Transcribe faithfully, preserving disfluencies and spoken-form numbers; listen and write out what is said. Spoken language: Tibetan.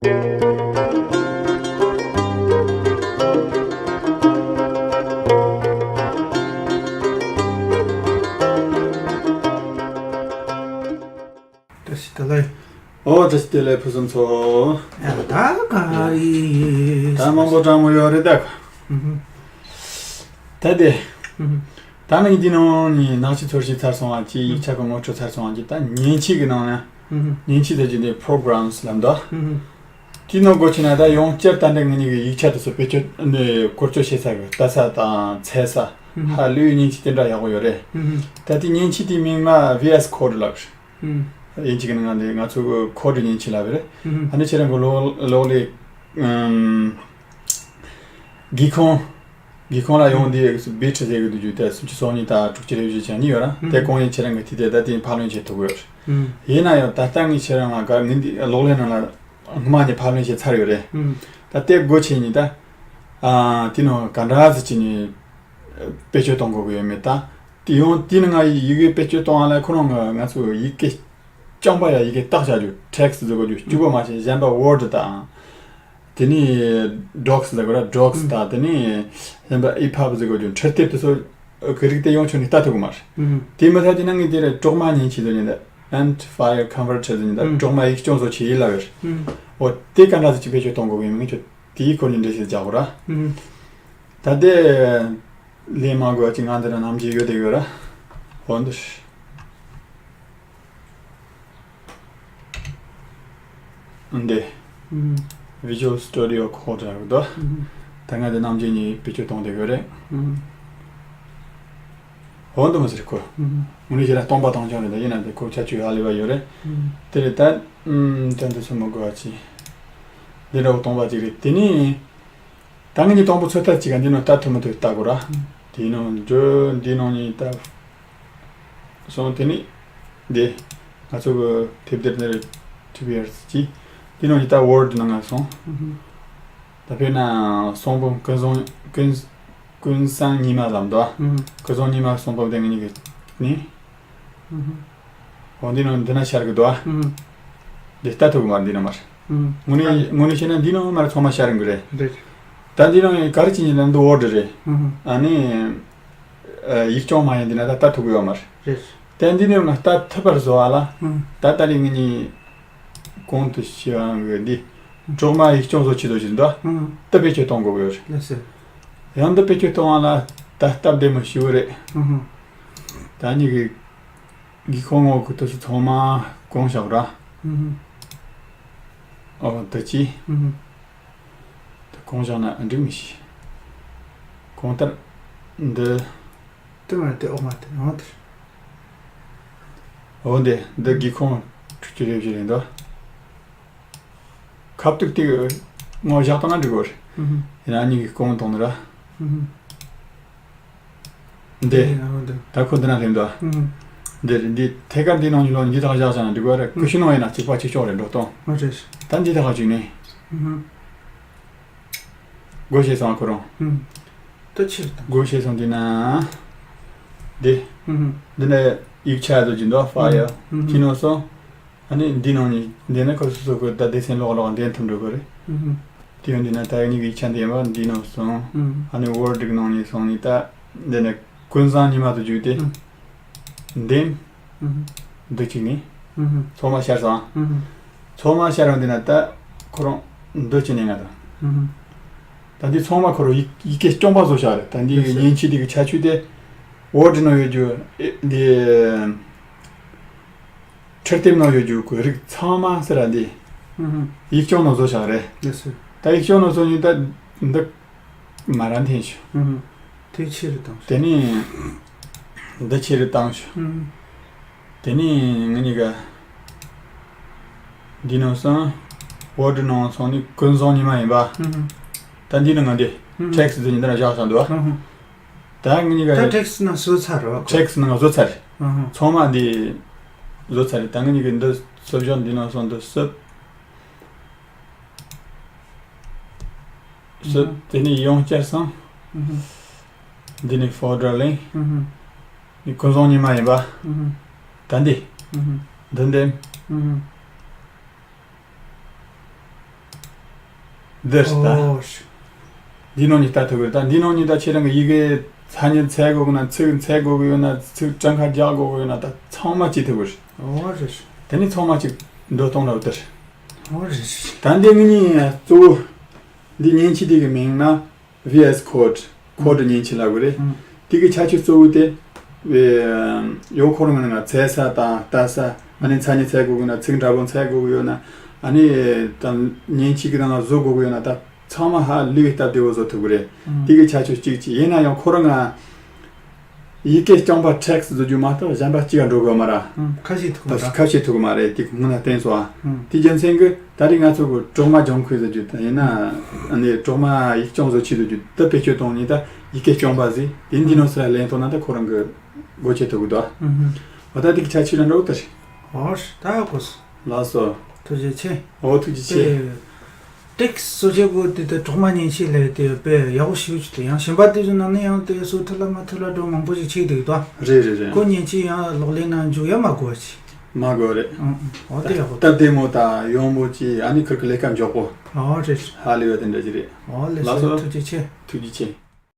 བཀྲ་ཤིས་བདེ་ལེགས། ཨོ་བཀྲ་ཤིས་བདེ་ལེགས་ཕུན་སུམ་ཚོགས། ཡ་ད་ག་རེད། ད་མང་པོ་དྲང་མོ་ཡོད་རེད་ད། ཨུ་ཧུ། ད་དེ། ཨུ་ཧུ། ད་ནི་འདི་ནང་ནས་ནག་ཆུ་ཚོར་ཤེས་ཚར་སོང་བ་ཅིག་ཡིག་ཆ་གི་ངོ་སྤྲོད་ཚར་སོང་བ་ཅིག་ད་མཉེན་ཆས་ཀྱི་ནང་ན། ཨུ་ཧུ། མཉེན་ཆས་དེ་ཅིག་དེ་programs་ལབ་འདུག་ཨུ་ཧུ། དེའི་ནང་སྒོ་ཕྱེ་ན་ད་ཡང་བསྐྱར་ད་འདི་ངེད་གཉིས་ཀྱི་ཡིག་ཆ་དེ་ཚོ་བེད་སྤྱོད་ནས་བཀོལ་སྤྱོད་བྱེད་ས་གི་ལྟ་ས་དང་འཚོལ་ས། ཨུ་ཧུ། ཧ་ལས་པའི་མཉེན་ཆས་དེ་འདྲ་ཡག་པོ་ཡོད་རེད། ཨུ་ཧུ། ད་དེ་མཉེན་ཆས་དེའི་མིང་ལ་V S Code་ལབ་རེད། ཨུ། དབྱིན་ཇི་གི་ནང་ནས་ང་ཚོ་གི་ཁོ་ཌི་མཉེན་ཆས་ལབ་རེད། ཨུ་ཧུ། ཨ་ནི་ཁྱེད་རང་གི་གློག་གློག་ཀླད་ཨམ། སྒེའུ་ཁུང་། སྒེའུ་ཁུང་ལ་ཡོང་དུས་བི་ཊི་ཟེར་གི་འདུག་རྒྱུ་དེ་སུམ་ཅུ་སོ་གཉིས་དང་དྲུག་ཅུ་རེ་བཞི་བྱས་གཉིས་ཡོད་ར། ཨུ་ཧུ། དེ་གང་ཡིན་ཁྱེད་རང་གི་དེ་དེ་ད་དེ་ཕབ་ལེན་བྱེད་ཐུབ་ཀྱི་ཡོད་རེད། ཨུ། ཡིན་ན་ཡང་ད་ལྟ་ངས་ཁྱེད་རང་ལ་ག་ངས་འདི་གློག་ཀླད་ནང་ལ་སྔོན་མ་ནས་ཕབ་ལེན་བྱས་ཚར་ཡོད་རེད། ཨུ། ད་དེ་སྒོ་ཕྱེ་ནས་ད། ཨ། དེ་ནང་ག་འདྲ་ཟེར་གྱི་ནས་བེད་སྤྱོད་གཏོང་དགོས་ཀྱི་ཡོད་མེད་ད། དེ་ཡང་དེ་ནི་ང་ཡི་ཡི་གེ་བེད་སྤྱོད་གཏོང་བ་ལ་ཁོ་རང་གི་ང་ཚོ་ཡི་གེ་རྐྱང་པ་ཡ་ཡི་གེ་རྟགས་བྱ་རྒྱུ་text་ཟེར་དགོས་རྒྱུ་གཅིག་པོ་མ་ཟད་གཞན་པ་word་དང་། དེ་ནས་docs་ཟེར་དགོས་ར་docs་དང་དེ་ནས་གཞན་པ་epub་ཟེར་དགོས་རྒྱུ་འཕྲུལ་དེབ་དེ་ཚོ་གི་རིགས་དེ་ཡང་ཁྱོན་ནས་ལྟ་ཐུབ་ཀྱི་མ་རེད། དེ་མི་ཚད་དེ་ན་ངས་དེ་ར་གྲོག་མ་མཉེན་ཆས་ཟེར་ནས་ད་ant file converter་ཟེར་ནས་ད་གྲོག་མ་ཡིག་རྐྱང་བཟོ་ཆེད་ཡིན་ལབ་ཡོད་རེད། འོ་དེ་ག་འདྲ་ཟེར་གྱི་བེད་སྤྱོད་གཏོང་དགོས་ཀྱི་ཡིན་མིན་ཁྱོད་དེའི་སྐོར་ནས་འགྲེལ་བཤད་རྒྱག་དགོས་ར། ད་དེ་ལས་མ་དགོས་ཅིག་ང་འདི་ར་ནམ་རྒྱུན་ཡོད་དེ་ཡོད་ར། འོ་འདི། འདི། Visual Studio Code་ར་གི་དོ། ད་ང་འདི་ནམ་རྒྱུན་ནས་བེད་སྤྱོད་གཏོང་དེ་ཡོད་རེད། འོ་འདི་མ་ཟེར་ཁོ། དངོས་གནས་བྱས་ན་སྟོང་པ་སྟོང་རྐྱང་རེད་ད་ཡིན་ན་འདི་ཁོ་ཁྱད་ཆོས་ཧ་ལས་པ་ཡོད་རེད། དེ་རེད་ད། ད་འདི་ཚོ་མི་དགོས་པ་ཅིག་འདི་འདྲ་བོ་སྟོང་པ་ཅིག་རེད་དེ་ནས། ད་ངས་ནི་དང་པོ་ཚོད་ལྟ་ཅིག་ག་འདི་ནང་ལྟ་ཐུབ་མི་ཐུབ་ལྟ་དགོས་ར། དེའི་ནང་འགྲོ་འདི་ནང་ནས་ལྟ། སོང་དེ་ནི། འདི། ང་ཚོ་གི་དེབ་དེབ་ནི་ཊི་བི་ཨར་སི་ཅི། འདི་ནང་ནས་ལྟ་ཝར་ཌི་ནང་ང་སོང་། ད་དཔེར་ན་གསང་འབུམ་ཀུན་བཟང་ཀུན་ཀུན་བཟང་ཉི་མ་ལབ་འདུག་ཀུན་བཟང་ཉི་མ་གསང་འབུམ་དེ་ངེད་གཉིས་ཀྱི་ནི། འོ་འདི་ནང་འདི་ན་ཤར་གི་འདུག་ཨ། འདི་ལྟ་ཐུབ་གི་མ་རེད་འདི་ན་མ་རེད། དངོས་གནས་དངོས་གནས་བཤད་ན་འདི་ནང་མ་རེད་ཚང་མ་ཤར་གི་རེད། རེད། ད་འདི་ནང་ག་རེ་བྱེད་ཉིན་ན་འདི་ཝར་ཌི་རེད། ཨ་ནི། ཡིག་རྐྱང་མ་ཡིན་འདི་ན་ད་ལྟ་ཐུབ་གི་ཡོད་མ་རེད། རེད། དེ་འདི་ནས་ང་ལྟ་ཐུབ་པར་བཟོ་བ་ལ། ད་ལྟ་རིང་ངེད་གཉིས་གོང་དུ་ཞུ་བའང་གི་འདི། གྲོག་མ་ཡིག་རྐྱང་བཟོ་ཆེད་དུ་ཞིག་འདུག་ཨ། ད་བེད་སྤྱོད་གཏོང་དགོས་ཀྱི་ཡོད་རེད། ལགས་སོ། ཡང་འདི་བེད་སྤྱོད་གཏོང་བ་ལ་ད་སྟབས་བདེ་མོ་ཞུ་གི་རེད། ད་ཉིད་ཀྱི། གི་ཁོ་ངོ་གི་དུས་སུ་ཚང་མ་གང་བཞག་ར། ཨོ་ད་ཅི། ད་གང་བཞག་ན་འགྲིག་མི་ཤེས། གང་ལྟར་འདི། དེ་མ་དེ་ཨོ་མ་དེ་ཡང་དེ། ཨོ་འདི་འདི་གི་ཁོང་ཁྲུ་ཅི་རེ་བཞི་རེད་འདུག་ཁ་ཐུག་ཏིག་ངོ་བཞག་བཏང་ན་འགྲིག་གོ་རེད། ཡིན་ན་གཉིས་ཀྱི་གོང་གཏོང་ནི་ར། འདི། ད་ཁོ་འདི་ན་སླེབས་འདུག་འདི་རེད་འདི་ཐད་ཀར་འདི་ནང་ཉིད་ལོ་འདི་དག་བཞག་བཞག་ན་འགྲིག་གོ་རེད་ཀུ་ཤུ་ནང་ཡིན་ན་གཅིག་པ་གཅིག་ལྕོགས་རེད་འགྲོ་གཏོང་། ད་འདི་དག་བཅུག་ནས། སྒོ་ཕྱེ་སོང་ཁོ་རང་། ད་ཕྱིར་དང་། སྒོ་ཕྱེ་སོང་འདི་ན། འདི། འདི་ནས་ཡིག་ཆ་དུ་ཅི་འདུག་ཕ་ཡ། ཅི་ནོ་སོང་། ཨ་ནི་འདི་ནང་ནས་འདི་ནས་ཁོ་སོ་སོ་གི་ད་སྡེ་ཚན་ལོག་ལོག་འདེམས་ཐུབ་འགྲོ་གི་རེད། དེ་ཡང་འདི་ན་ད་ཡིག་ཆ་འདེམས་པ་འདི་ནང་སོང་། ཨ་ནི་ཝར་ཌི་གི་ནང་ནས་སོང་ནས་ད་འདི་ནས་ཀུན་བཟང་ཉི་མ་དུ་བརྒྱུད་དེ། འདེམས། འདི་གཅིག་ནི། ཚང་མ་ཤར་སོང་། ཚང་མ་ཤར་བ་འདི་ན་ད་ཁོ་རང་འདི་གཅིག་ནི་ང་དང་། ད་འདི་ཚང་མ་ཁོ་རང་ཡི་ཡི་གེ་རྐྱང་པ་བཟོ་བཞག་རེད་ད་འདི་མཉེན་ཆས་འདི་གི་ཁྱད་ཆོས་དེ། ཝར་ཌི་ནང་ཡོད་རྒྱུ་འདི། འཕྲུལ་དེབ་ནང་ཡོད་རྒྱུ་གི་རིགས་ཚང་མ་ཟེར་ར་འདི། ཡིག་རྐྱང་ནང་བཟོ་བཞག་རེད། ད་ཡིག་རྐྱང་ནང་བཟོ་ཡིན་ད་འདི། མ་ར་འཐེན་ཞུ། དེ་ཕྱིར་བཏང་ཞུ། དེ་ནས། འདི་ཕྱིར་བཏང་ཞུ། དེ་ནས་ང་གཉིས་ཀ་འདི་ནང་སོང་། ཝར་ཌི་ནང་སོང་ནི་ཀུན་བཟང་ཉི་མ་ཡིན་པ། ད་འདི་ནི་ང་འདི། ཊེག་སི་འདི་ཉིན་ད་ལ་བཞག་བཞག་འདུག་ད་ང་གཉིས་ཀ་ཊེག་སི་ནང་བཟོ་ཚར་རོ། ཊེག་སི་ནང་བཟོ་ཚར། ཚང་མ་འདི་བཟོ་ཚར་རེད་ད་ང་གཉིས་ཀ་འདི་སུབ་བཞག་འདི་ནང་སོང་འདི་སུབ། སུབ། དེ་ནས་ཡང་བསྐྱར་སོང་། འདི་ནི་ཕོལ་ཌར་ལིང་། འདི་ཀུན་བཟང་ཉི་མ་ཡིན་པ། ད་འདི། འདི་འདེམས། འདིར་ད། ཨོ། འདི་ནང་ནས་ལྟ་ཐུབ་ཀྱི་རེད། ད་འདི་ནང་ནས་ད་ཁྱེད་རང་གི་ཡི་གེ་ཚ་ཉེ་འཚོལ་དགོས་ཀྱི་ན། ཚིག་འཚོལ་དགོས་ཀྱི་ཡོད་ན། ཚིག་གྲངས་ཀ་རྒྱག་དགོས་ཀྱི་ཡོད་ན། ད་ཚང་མ་བྱེད་ཐུབ་ཀྱི་རེད། ཨོ་རེད། དེ་ནས་ཚང་མ་ཅིག་འགྲོ་སྟངས་ལ་འདིར། ཨོ་རེད། ད་འདི་ངེད་གཉིས་གཙོ་བོ་འདི་མཉེན་ཆས་འདི་གི་མིང་ན་ཝི་ཨེས་ཀོཌ། ཀོཌ་མཉེན་ཆས་ལབ་ཀྱི་རེད། ཨང་། དེ་གི་ཁྱད་ཆོས་གཙོ་བོ་དེ། ཨེ། ཡང་ཁོ་རང་ནང་འཚོལ་ས་དང་ལྟ་ས། ཨ་ནི་ཚ་ཉེ་འཚོལ་དགོས་ཀྱི་ན། ཚིག་འདྲ་པོ་འཚོལ་དགོས་ཀྱི་ཡོད་ན། ཨ་ནི་ད་མཉེན་ཆས་ཀྱི་ནང་བཟོ་དགོས་ཀྱི་ཡོད་ན། ད་ཚང་མ་ཧ་ལས་པའི་སྟབས་བདེ་བོ་བཟོ་ཐུབ་ཀྱི་རེད། ཨང་། དེ་གི་ཁྱད་ཆོས་གཅིག་གཅིག་ཡིན་ན་ཡང་ཁོ་རང་ང་ཡི་གེ་རྐྱང་པ་ཊེག་སི་བཟོ་རྒྱུ་མ་གཏོགས་གཞན་པ་གཅིག་ག་འགྲོ་དགོས་མ་ར། ཨང་། ཁ་ཤས་ཐུག་མ་ར། ཁ་ཤས་ཐུག་མ་རེད། དེ་སྔོན་ལ་བསྟན་སོང་ཨ། ཨང་། དེ་རྒྱུ་མཚན་གྱིས་ད་རེས་ང་ཚོ་གི་གྲོག་མ་ལྗང་ཁུ་བཟོ་རྒྱུ་དང་། ཡིན་ན་ཨ་ནི་གྲོག་མ་ཡིག་རྐྱང་བཟོ་ཆས་བཟོ་རྒྱུ་དེ་བེད་སྤྱོད་གཏོང་ནས། ད་ཡི་གེ་རྐྱང་པ་བཟོས་དེ་འདི་ནང་སུ་ལ་ལེན་ཐུབ་ན་ད་ཁོ་རང་གི་སྒོ་ཕྱེ་ཐུབ་ཀྱི་འདུག་ཨ། ཨང་། འོ་ད་དེ་གི་ཁྱད་ཆོས་ལ་འགྲོ་ད་རེད། ཨོ་ད་གོ་སོང་། ལགས་སོ། ཐུགས་རྗེ་ཆེ། ཨོ་ཐུགས་རྗེ་ཆེ། དེ་ཊེག་སི་བཟོ་བྱེད་པོ་དེ་དེ་གྲོག་མ་མཉེན་ཆས་ལས་དེ་དཔེ་ཡག་པོ་ཞེ་པོ་ཅིག་འདུག་ཡང་གཞན་པ་དེ་ཚོ་ནང་ནས་ཡང་དེ་བཟོ་ཐུབ་ལ་མ་ཐུབ་ལ་འགྲོ་མང་པོ་ཞིག་ཆགས་འདུག་ད། རེད་རེད་རེད། ཁོ་མཉེན་ཆས་ཡང་ལག་ལེན་ནང་འཇུག་ཡ་མ་དགོས་པ་ཅིག་མ་དགོས་རེད། ཨང་། ཨོ་དེ་ཡག་པོ་འདུག་སྟབས་བདེ་མོ་དང་ཡངས་པོ་ཅིག་ཨ་ནི་ཁུར་གི་ལས་ཀ་མགྱོགས་པོ། ཨོ་རེད། ཧ་ལས་པ་དེ་འདྲ་ཅིག་རེད། ཨོ་ལགས་སོ། ལགས་སོ། ཐུགས་རྗེ་ཆེ། ཐུགས་རྗེ་ཆེ།